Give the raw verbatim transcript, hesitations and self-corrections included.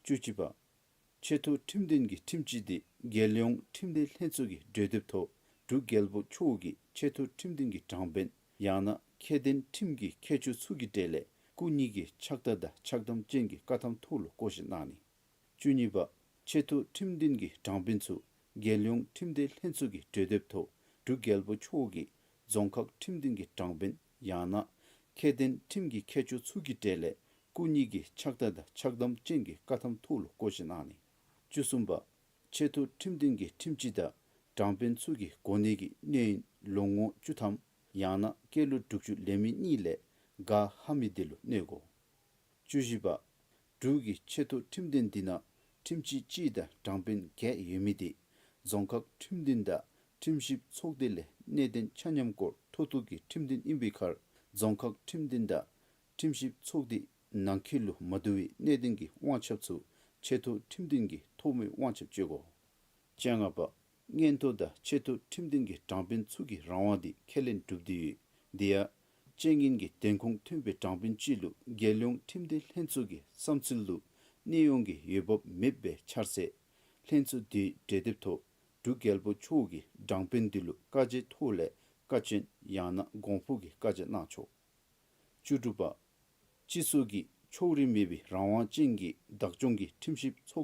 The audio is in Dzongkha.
བཅུ་གཅིག་པ། ཆེ་མཐོ་ཁྲིམས་འདུན་གྱི་ཁྲིམས་སྤྱི་དེ་རྒྱལ་ཡོངས་ཁྲིམས་དོན་ལྷན་ཚོགས་ཀྱི་གྲོས་འདེབས་ཐོག་འབྲུག་རྒྱལ་པོ་མཆོག་གིས་ཆེ་མཐོ་ཁྲིམས་འདུན་གྱི་དྲང་དཔོན་ཡང་ན་ཁྱད་ལྡན་ཁྲིམས་ཀྱི་མཁས་མཆོག་ཚུ་གི་གྲས་ལས་སྐུ་ཉིད་ཀྱི་ཕྱག་རྟགས་དང་ཕྱག་དམ་ཅན་གྱི་བཀའ་ཐམ་ཐོག་ལུ་བསྐོ་བཞག་གནང་ནི། བཅུ་གཉིས་པ། ཆེ་མཐོ་ཁྲིམས་འདུན་གྱི་དྲང་དཔོན་ཚུ་རྒྱལ་ཡོངས་ཁྲིམས་དོན་ལྷན་ཚོགས་ཀྱི་གྲོས་འདེབས་ཐོག་འབྲུག་རྒྱལ་པོ་མཆོག་གིས་རྫོང་ཁག་ཁྲིམས་འདུན་གྱི་དྲང་དཔོན་ཡང་ན་ཁྱད་ལྡན་ཁྲིམས་ཀྱི་མཁས་མཆོག་ཚུ་གི་གྲས་ལས་སྐུ་ཉིད་ཀྱི་ཕྱག་རྟགས་དང་ཕྱག་དམ་ཅན་གྱི་བཀའ་ཐམ་ཐོག་ལུ་བསྐོ་བཞག་གནང་ནི། བཅུ་གསུམ་པ། ཆེ་མཐོ་ཁྲིམས་འདུན་གྱི་ཁྲིམས་སྤྱི་དང་དྲང་དཔོན་ཚུ་གི་གོ་གནས་ཀྱི་གནས་ཡུན་ལོ་ངོ་བཅུ་ཐམ་ཡང་ན་སྐྱེས་ལོ་དྲུག་ཅུ་ལང་མི་གཉིས་ལས་ག་ཧ་མི་དེ་ལུ་གནས་དགོ། བཅུ་བཞི་པ། འབྲུག་གི་ཆེ་མཐོ་ཁྲིམས་འདུན་འདི་ནང་ཁྲིམས་སྤྱི་གཅིག་དང་དྲང་དཔོན་བརྒྱད་ཡོད་མི་དེ་རྫོང་ཁག་ཁྲིམས་འདུན་དང་ཁྲིམས་ཞིབ་ཚོགས་སྡེ་ལས་གནད་དོན་ཆ་མཉམ་སྐོར་མཐོ་གཏུགས་ཀྱི་ཁྲིམས་འདུན་ཨིན་པའི་ཁར་རྫོང་ཁག་ཁྲིམས་འདུན་དང་ཁྲིམས་ཞིབ་ཚོགས་སྡེ་ནང་འཁོད་ལུ་མ་བསྡུ་བའི་གནད་དོན་གྱི་དབང་ཆ་ཚུ་ཆེ་མཐོ་ཁྲིམས་འདུན་གྱི་ཐོག་མའི་དབང་ཆ་སྤྱོད་དགོ། བཅོ་ལྔ་པ། མངོན་མཐོ་དང་ཆེ་མཐོ་ཁྲིམས་འདུན་གྱི་དྲང་དཔོན་ཚུ་གི་རང་དབང་དེ་ཁས་ལེན་གྲུབ་སྟེ་ཡོད། དེ་ཡང་རྐྱེན་ངན་གྱི་བདེན་ཁུངས་ཐོན་པའི་དྲང་དཔོན་ཅིག་ལུ་རྒྱལ་ཡོངས་ཁྲིམས་དོན་ལྷན་ཚོགས་ཀྱི་བསམ་ཚུལ་ལུ་གནས་དབྱུང་གི་འོས་འབབ་མེདཔ་སྦེ་འཆར་ཚེ་ལྷན་ཚོགས་དེའི་གྲོས་འདེབས་ཐོག་འབྲུག་རྒྱལ་པོ་མཆོག་གིས་དྲང་དཔོན་དེ་ལུ་བཀའ་རྒྱའི་ཐོག་ལས་བཀའ་བཀྱོན་ཡང་ན་དགོངས་ཕོག་གི་བཀའ་རྒྱ་གནང་ཆོག། བཅུ་དྲུག་པ། སྤྱི་ཚོགས་ཀྱི་ཕྱོགས་རིས་མེད་པའི་རང་དབང་ཅན་གྱི་བདག་སྐྱོང་གི་ཁྲིམས་ཞིབ་ཚོགས་